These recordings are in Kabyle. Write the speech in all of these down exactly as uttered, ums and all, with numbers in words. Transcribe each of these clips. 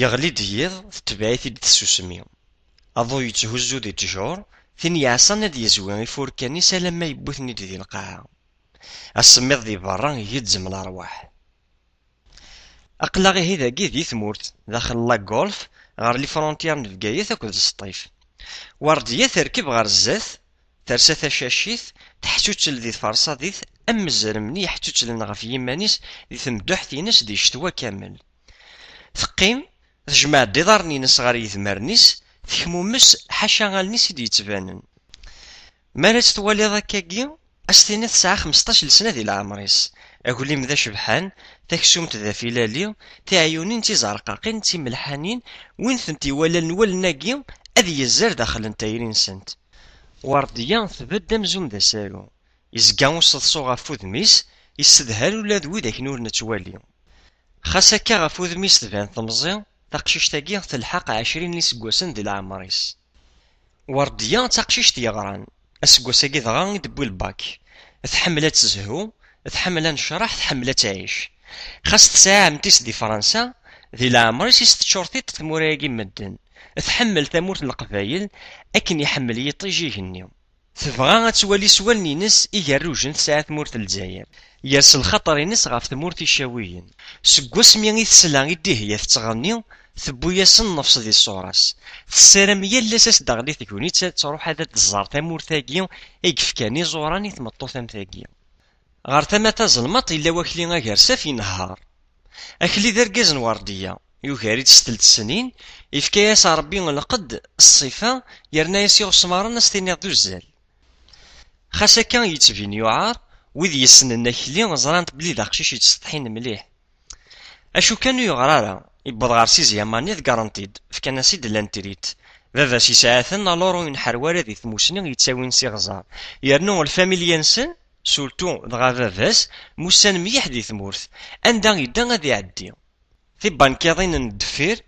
Yeɣli-d yiḍ, tetbeɛ-it-id tsusmi. Aḍu yetthuzzu di ttjur, tin yeɛṣan ad yezwi ifurkan-is alamma yewwi-ten-id di lqaɛa. Asemmiḍ di berra igezzem lerwaḥ. Aql-aɣ ihi dagi di tmurt, daxel la Golf, ɣer les frontières n Bgayet akked Sṭif. Werdiya terkeb ɣer zdat, tersa tacacit, teḥtutel di tferṣadit am uzrem-nni yeḥtutlen ɣef yiman-is di temduḥt-ines di ccetwa kamel. Teqqim, tejmeɛ-d iḍarren-ines ɣer yedmaren-is, tekmumes ḥaca allen-is i d-yettbanen. Mi ara tt-twaliḍ akkagi, ad s-tiniḍ tesɛa xmesṭac n lesna di leɛmer-is. Aglim d acebḥan, taksumt d afilali, tiɛyunin d tizerqaqin d timelḥanin, win tent-iwalan wallen-agi ad yezzer daxel n tayri-nsent. Werdiya tbedd amzun d asaru. Yezga useḍsu ɣef wudem-is, yessedhal ula d widak ur nettwali. Xas akka ɣef wudem-is tban temẓi, taqcict-agi telḥeq ɛecrin n yiseggasen di leɛmer-is. Werdiya d taqcict yeɣran, aseggas-agi dɣa i d-tewwi lbak. Tḥemmel ad tezhu, tḥemmel anecraḥ, tḥemmel ad tɛic. Xas tesɛa ɛemti-s di Fransa, di leɛmer-is i s-teččur tiṭ tmura-agi n medden. Tḥemmel tamurt n Leqbayel akken iḥemmel yiṭij igenni. Tebɣa ad twali s wallen-ines igerrujen tesɛa tmurt n Lezzayer. Yers lxaṭer-ines ɣef tmurt Icawiyen. Seg wasmi i tesla i Dihya tettɣenni, tewwi-yasen nnefs di ṣṣura-s. Tessaram yal ass ad s-d-teɣli tegnit ad truḥ ad d-tẓer tamurt-agi i yefkan iẓuran i tmeṭṭut am tagi. Ɣer tama tazelmaḍt yella wakli agersaf inehheṛ. Akli d argaz n Werdiya, yugar-itt s telt snin, yefka-yas Ṛebbi lqedd, ṣṣifa, yerna-yas iɣesmaren ad s-tiniḍ d uzzal. Xas akka yettbin yuɛer, wid yessnen akli ẓran-t belli d aqcic yettsetḥin mliḥ. Acu kan ur yeɣri ara, yewweḍ ɣer sixième année deg garanti-d, fkan-as-id l'intrit. Baba-s yesɛa-ten alors ur yenḥer wara di tmusni yettawin s iɣẓer. Yernu lfamilya-nsen, surtout dɣa baba-s, musan mliḥ di tmurt, anda yedda ad iɛeddi. Tibankiḍin n deffir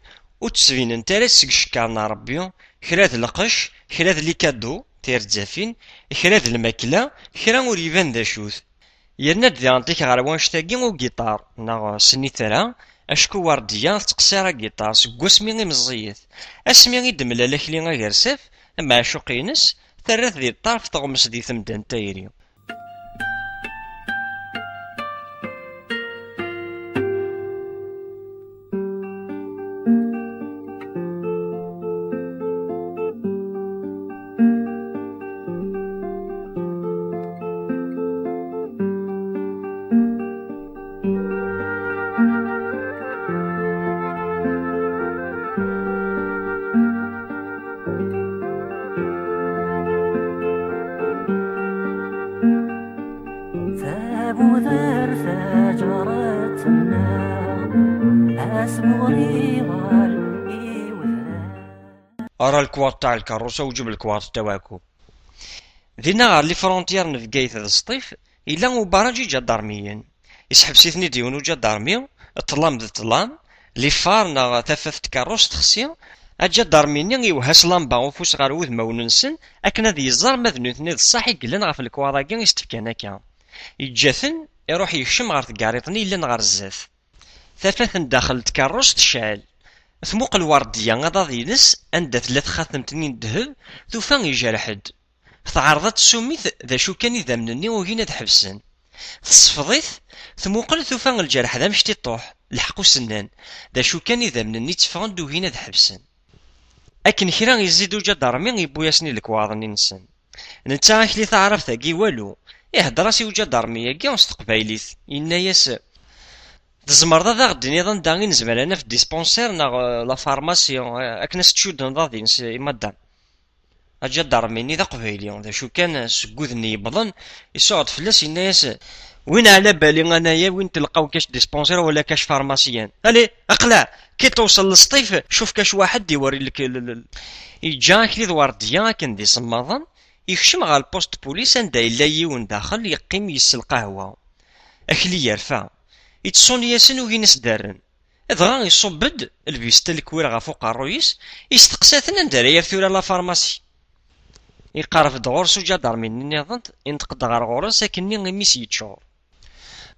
ur d-ttbinent ara seg ccekkeṛ n Ṛebbi, kra d lqecc, kra d les cadeaux, tiredzafin, kra d lmakla, kra ur iban d acu-t. Yerna-d diɣen tik ɣer wanect-agi ugiṭar, neɣ snitra, acku Werdiya tettqeṣṣir agiṭar seg wasmi i meẓẓiyet. Asmi i d-temlal akli agersaf, ameɛcuq-ines, terra-t di ṭṭerf teɣmes di temda n tayri. Tabudert tajret-nneɣ, asmuɣ iɣer i wedrar. Ara lkwaṭ taaɛ lkarrusa uǧib lkwaṭ tawaku. Dinna ɣer les frontières n Bgayet d Sṭif, yella ubaraǧ iǧadarmiyen. Isḥebs-iten-id yiwen uǧadarmi, ṭṭlam d ṭṭlam, lifar neɣ tafat n tkerrust texsi, aǧadarmi-nni iwehha s lamba ufus ɣer wudmawen-nsen akken ad yeẓẓar ma d nutni d ṣṣeḥ i yellan ɣef lekwaḍ-agi i s-d-fkan akka. Yeǧǧa-ten, iruḥ yekcem ɣer tgariṭ-nni yellan ɣer zdat. Tafat n daxel n tkerrust tecɛel. Tmuqel Werdiya aḍad-ines anda tella txatemt-nni n ddheb, tufa ijreḥ-d. Teɛreḍ ad tessumit d acu kan idammen-nni ugin ad ḥebsen. Tessefḍ-it, tmuqel tufa lǧerḥ d amectiṭuḥ, lḥeqq usennan, d acu kan idammen-nni tteffɣen-d ugin ad ḥebsen. Akken kra yezzi-d uǧadarmi yewwi-yasen i lekwaɣeḍ-nni-nsen. Netta akli taɛrabt-agi walu, ihedder-as i uǧadarmi-agi s teqbaylit, yenna-yas: "Tzemreḍ ad aɣ-d-tiniḍ anda i nezmer ad naf dispensaire neɣ, eh, la pharmacie, eh, akken ad s-tcudden aḍad-ines i madam?" Aǧadarmi-nni d aqbayli, d acu kan, seg wudem yewwḍen, isuɣ-d fell-as, yenna-yas: "Win ɛla bali anaya, win telqaw kac dispensaire wala kac pharmacien. Allez, aqlaɛ, ki tewṣel lesṭif, cuf kac waḥed iwari lek-, l-, l-, l-." Yeǧǧa akli d Werdiya akken d isemmaḍen, yekcem ɣer lpost n pulis anda yella yiwen daxel yeqqim yess lqahwa. Akli yerfa. Yettṣuni-yasen ugin as-d-rren. Dɣa iṣubb-d lbista lekwir ɣef uqerruy-is, isteqsa-ten anda ara yerr tura la pharmacie. Iqerreb-d ɣur-s uǧadarmi-nni nniḍen, inṭeq-d ɣer ɣur-s akkenni imi-s yeččur.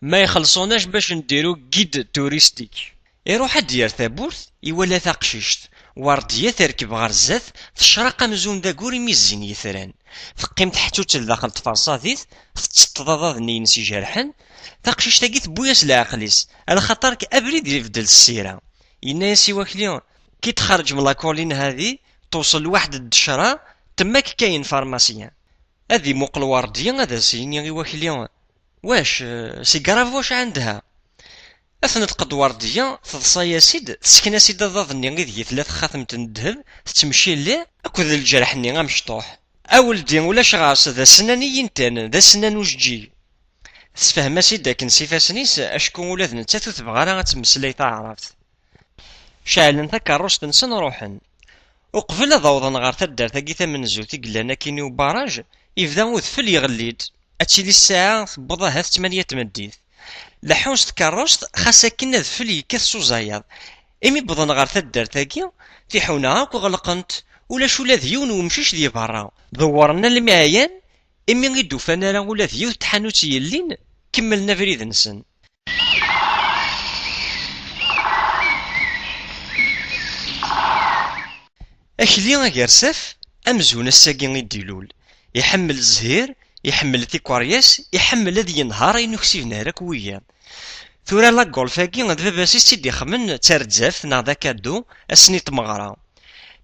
Ma ixelṣ-onaj bac ndiru guide touristique. Iruḥ ad d-yerr tawwurt, iwala taqcict, Werdiya terkeb ɣer zdat, tecraq amzun d aggur imi zzin yitran. Teqqim teḥtut daxel tferṣadit, tetteṭṭeḍ aḍad-nni-ines ijerḥen. Taqcict-agi tewwi-yas leɛqel-is, alaxaṭer abrid ibeddel ssira. Yenna-yas i wakli: "Ki txerǧem la colline hadi, tewṣel lwaḥd ddecra, temmak kayen farmasyan." Ad imuqel Werdiya, ad as-yini i wakli: "Wac, eh, c'est grave واش عندها؟" Ad tneṭqed Werdiya, teḍsa-yas-id, tesken-as-id aḍad-nni ideg tella texxatemt n ddheb, tettemcilli, akked lǧerḥ-nni amecṭuḥ. "A weldi, ulac ɣer-s, d asennan i yintan, d asennan ujeǧǧig." Tessefhem-as-id akken s ifassen-is, acku ula d nettat ur tebɣi ara ad temmeslay taɛrabt. Ceɛlen takeṛṛust-nsen, ruḥen. Uqbel ad awḍen ɣer taddart-agi tamenzut i yellan akkin i ubaraj, yebda udfel iɣelli-d. Ad tili ssaɛa tewweḍ ahat ttmanya n tmeddit. Leḥḥun s tkeṛṛust, xas akken adfel yekkat s uzayaḍ. Imi wwḍen ɣer taddart-agi, tiḥuna akk ɣelqent, ulac ula d yiwen wemcic di berra. Dewwren almi ɛyan, imi i d-ufan ara ula d yiwet n tḥanut yellin, kemmlen abrid-nsen. Akli Agersaf, amzun ass-agi i d-ilul. Iḥemmel zzhir, iḥemmel tikeryas, iḥemmel ad yenher ayen ur k-s-ibnar akk wiyaḍ. Tura la golf-agi d baba-s i tt-id-ixemmen d taredzaft neɣ d akadu ass-nni n tmeɣra.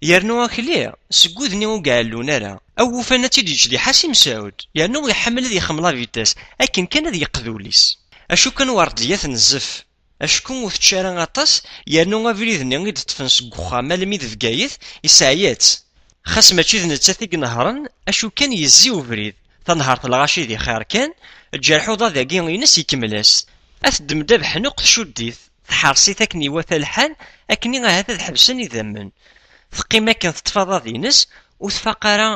Yernu Akli, seg wudni ur iɛellun ara. Awufan ad tt-id-yeǧǧ di Ḥasi Mesɛud, yernu iḥemmel ad yexdem la vitesse, akken kan ad yeqqed ul-is. Acu kan Werdiya tenzef, acku ur tečči ara aṭas, yernu abrid-nni i d-ṭṭfen seg uxxam almi d Bgayet, yesɛa-tt. Xas mačči d nettat i inehhren, acu kan yezzi ubrid. Tanhert lɣaci di xir kan, lǧerḥ uḍad-agi-ines ikemmel-as. Ad teddem-d abeḥnuq tcudd-it, tḥers-it akken iwata lḥal, akken ahat ad ḥebsen idammen. Teqqim akken teṭṭef aḍad-ines, ur tfaq ara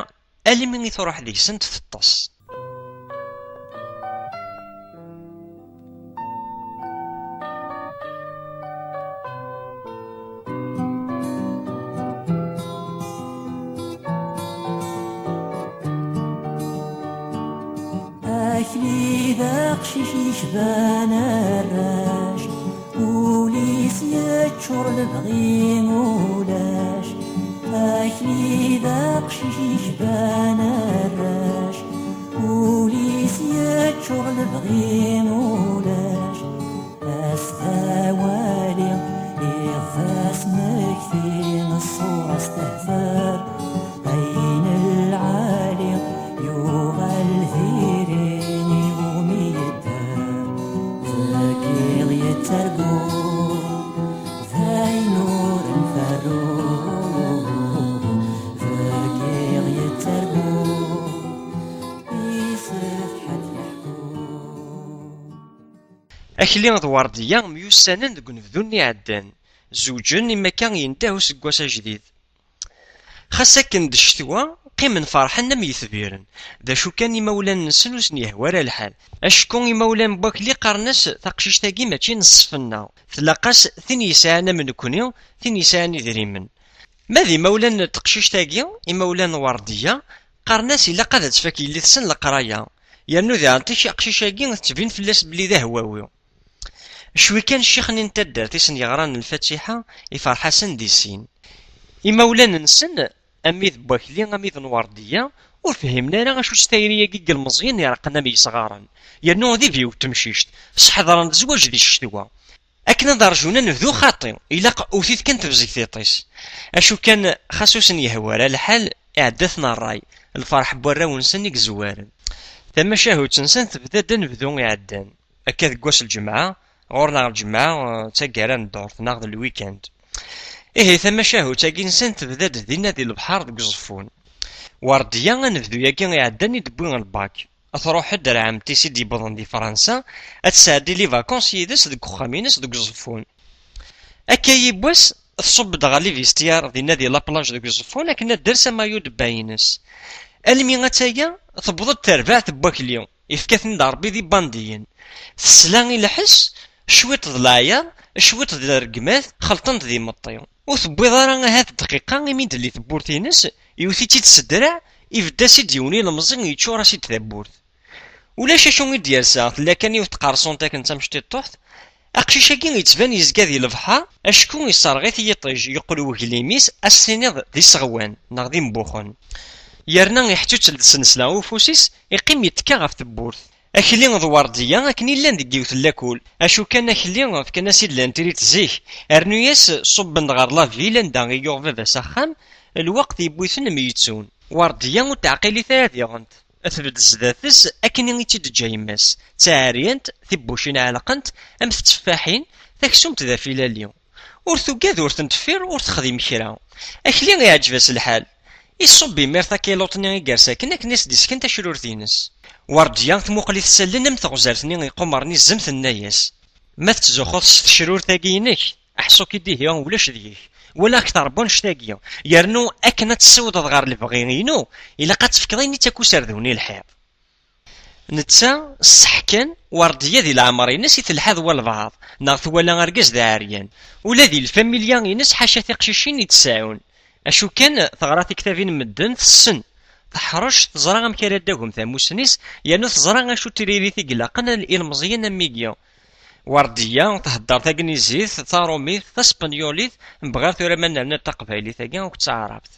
almi i truḥ deg-sent teṭṭes. Akli d aqcic yecban arrac, ul-is yeččur lebɣi ulac. Akli d aqcic yecban arrac, ul-is yeččur lebɣi ulac. As tawali, iɣef asmekti, ṣṣura-s tehder, ayen lɛali yuɣal diri iwumi yedder. Deg iḍ yettargu, d ayen ur nferru. Deg iḍ yettargu, isefḥa-t yeḥku. Akli d Werdiya myussanen deg unebdu-nni iɛeddan. Zewǧen, imi akka yentah useggas ajdid. Xas akken d ccetwa, qqimen ferḥen am yetbiren. D acu kan, imawlan-nsen ur sen-yehwa ara lḥal. Acku imawlan n Wakli qqaren-as: "Taqcict-agi mačči n ṣṣef-nneɣ. Tlaq-as tin yesɛan am nekni, tin yesɛan idrimen." Ma d imawlan n teqcict-agi, imawlan n Werdiya, qqaren-as ilaq ad tfak yelli-tsen leqraya. Yernu diɣen aqcic-agi tettbin fell-as belli d ahwawi. Cwi kan ccix-nni n taddart i sen-yeɣran Lfatiḥa, iferḥ-asen di sin. Imawlan-nsen, ami d Wakli, ami d Nwerdiya, ur fhimen ara acu-tt tayri-agi n yilmeẓyen ireqqen am yesɣaren, yernu d ibi-w n temcict, sḥedren-d zzwaǧ di ccetwa. Akken ad rjun anebdu xaṭi, ilaq ewwet-it kan tebzeg tiṭ-is. Acu kan, xas ur sen-yehwa ara lḥal, iɛedda-ten ṛṛay, lferḥ n warraw-nsen i yezwaren. Tamacahut-nsen tebda-d anebdu iɛeddan. Akka deg wass n lǧemɛa, ɣur-neɣ lǧemɛa, eh, d taggara n ddurt, neɣ d lwikand. Ihi tamacahut-agi-nsen tebda-d dinna di lebḥer deg Uẓeffun. Werdiya anebdu-agi iɛeddan i d-wwi lbak. Ad truḥ-d ar ɛemti-s i d-yewwḍen di Fransa, ad tesɛeddi les vacances yid-s deg uxxam-ines deg Uẓeffun. Akka yiwwas, tṣubb-d ɣer les vestiaires dinna di la plage deg Uẓeffun akken ad d-ters amayu de bain-ines. Almi attaya, tewweḍ-d terbaɛt n Wakli, yefka-ten-id Ṛebbi d ibandiyen. Tesla i lḥess, cwiṭ d leɛyaḍ, cwiṭ d rregmat, xelṭen-t d imeṭṭi. Ur tewwiḍ ara ahat dqiqa imi d-telli tewwurt-ines, iwet-itt-id s ddreɛ, ibedd-as-id yiwen ilemẓi yeččur-as-id tawwurt. Ulac acu i d-yersa, tella kan yiwet tqerṣunt akken d tamecṭiṭṭuḥt, Aqcic-agi yettban yezga di lebḥer, acku isserɣ-it yiṭij, yeqqel weglim-is, ad s-tiniḍ d iseɣwan neɣ d imbuxen. Yerna iḥeččučel-d s nnselma ufus-is, iqqim yettekka ɣef tewwurt. Akli d Werdiya akken i llan deg yiwet n lakul, acu kan akli fkan-as-id lantrit zik, rnu-yas ṣubben-d ɣer la ville anda i yuɣ baba-s axxam, lweqt yewwi-ten myettun. Werdiya ur teɛqil-it ara diɣent. Tbedd zdat-s akken i tt-id-teǧǧa yemma-s, d taɛeryant, tibbucin ɛelqent am tetteffaḥin, taksumt d afilali. Ur tugad, ur ten-teffir, ur texdim kra. Akli iɛǧeb-as lḥal. Iṣubb imir takiluṭ-nni i yersa akken, akken i s-d-isken tacrurt-ines. Werdiya tmuqel-it s allen am teɣzalt-nni iqumren izem, tenna-yas: "Ma tettzuxxuḍ s tecrurt-agi-inek, aḥṣu-k-id ihi ulac deg-k. Walaɣ-k terbu annect-agi, yernu akken ad tessiwḍeḍ ɣer lebɣi-inu, ilaq ad tefkeḍ ayen i d-ittak userdun i lḥiḍ." Netta, ṣṣeḥ kan, Werdiya di leɛmer-ines i telḥa d walbeɛḍ, neɣ twala argaz d aɛeryan. Ula di lfamilya-ines ḥaca tiqcicin i d-sɛun. Acu kan, teɣra tiktabin n medden, tessen, teḥrec, teẓra amek ara d-tagem tamussni-s, yernu teẓra acu n tririt i ilaqen i lmeẓyen am wigi. Werdiya thedder tagnizit, tarumit, taspenyulit, mebɣir tura ma nerna taqbaylit-agi akked taɛrabt.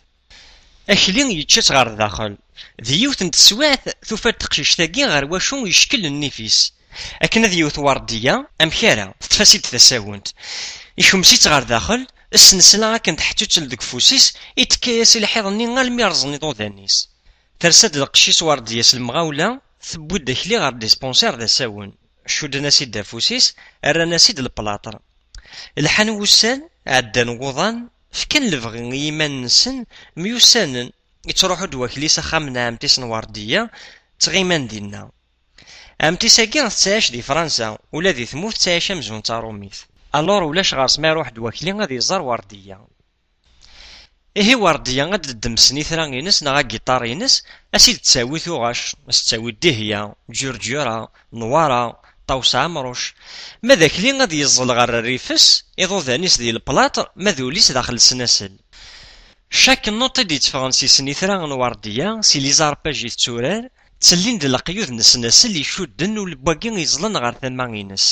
Akli yečča-tt ɣer daxel. Di yiwet n teswiɛt, tufa-d teqcict-agi ɣer wacu yeckel nnif-is. Akken ad yewwet Werdiya, amek ara? Teṭṭef-as-id tasawent. Ikmes-itt ɣer daxel, snesla akken tḥettutel deg ufus-is, itekka-yas i lḥiḍ-nni almi rẓen iḍudan-is. Tersa-d lqecc-is Werdiya s lemɣawla, tewwi-d akli ɣer dispensaire d asawen. Cudden-as-id afus-is, rran-as-id leplaṭer. Lḥan wussan, ɛeddan wuḍan, fkan lebɣi i yiman-nsen, myussanen, ittruḥu-d wakli s axxam n ɛemti-s n Werdiya, ttɣiman dinna. Ɛemti-s-agi tettɛic di Fransa, ula di tmurt tettɛic amzun d tarumit. Alors ulac ɣer-s ma iruḥ-d wakli ad iẓer Werdiya. Ihi Werdiya ad d-teddem snitra-ines neɣ agiṭar-ines, ad s-id-tawi tuɣac, ad s-tawi dihya, ǧurǧura, nwara, ṭawes ɛemruc. Ma d akli ad yeẓẓel ɣer rrif-s, iḍudan-is di leplaṭ, ma d ul-is daxel snasel. Chaque note i d-itteffɣen si snitra n Werdiya, si les arpèges i tetturar, ttellin-d leqyud n snasel icudden ul n wagi yeẓẓlen ɣer tama-ines.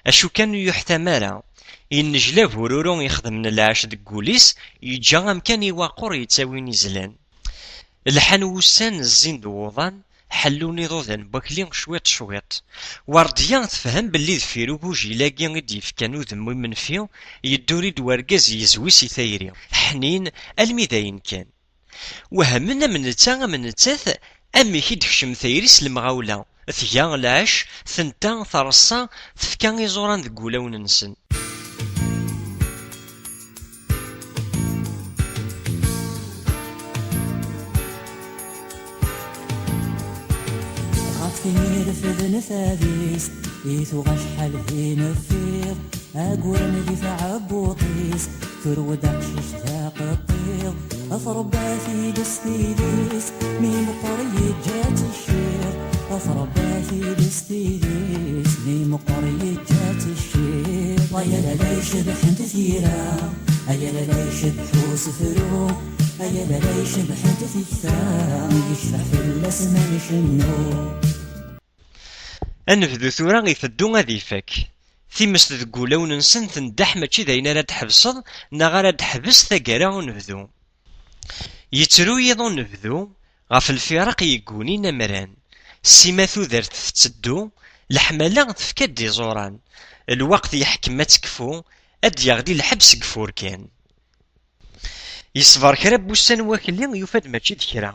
Acu kan ur yuḥtam ara. Yennejla bururu ixedmen lɛac deg wul-is, yeǧǧa amkan i waqur yettawin izlan. Lḥan wussan, zzin-d wuḍan, ḥellun iḍudan n wakli cwiṭ cwiṭ. Werdiya tefhem belli deffir ugujil-agi i d-yefkan udem imenfi, yedduri-d wergaz yezwi si tayri, ḥnin almi d ayen kan. Wehmen am netta am nettat amek i d-tekcem tayri s lemɣawla, tga lɛecc, tenta, treṣṣa, tefka iẓuran deg wulawen-nsen. Ɣef tin irefden tadist, i tuɣ acḥal din ffiɣ, aguren di tɛebbuṭ-is, turew-d aqcic taqeṭṭiḍ, tṛebba-t-id s tidist, mi meqqer yeǧǧa-tt ccir, tṛebba-t-id s tidist, mi meqqer yeǧǧa-tt ccir. Ay a lala icebḥent tira, ay a lala icebḥ usefru, ay a lala icebḥent tikta, yecbeḥ fell-as ma ncennu. Anebdu tura iteddu ad ifak. Timest deg wulawen-nsen tendeh, mačči d ayen ara d-tḥebseḍ neɣ ara d-teḥbes taggara unebdu. Yettru yiḍ unebdu ɣef lfiraq yeggunin amran. Sima tudert tetteddu, leḥmala tefka-d iẓuran. Lweqt yeḥkem ad tekfu, ad d-yaɣli lḥebs deg ifurkan. Yeṣber kra n wussan wakli, yufa-d mačči d kra.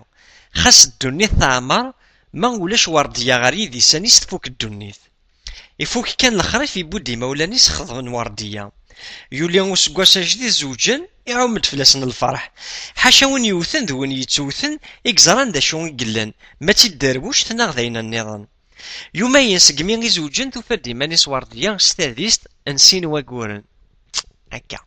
Xas ddunit teɛmer, ma ulac Werdiya ɣer yidisan-is tfuk ddunit. Ifuk kan lexrif, yewwi-d imawlan-is xeḍben Werdiya. Yuli useggas ajdid zewǧen, iɛum-d fell-asen lferḥ. Ḥaca win yewten d win yettewten i yeẓran d acu i yellan, ma d tiderwect neɣ d ayen nniḍen. Yumayen segmi i zewǧen, tufa-d iman-is Werdiya s tadist n sin waguren. Akka.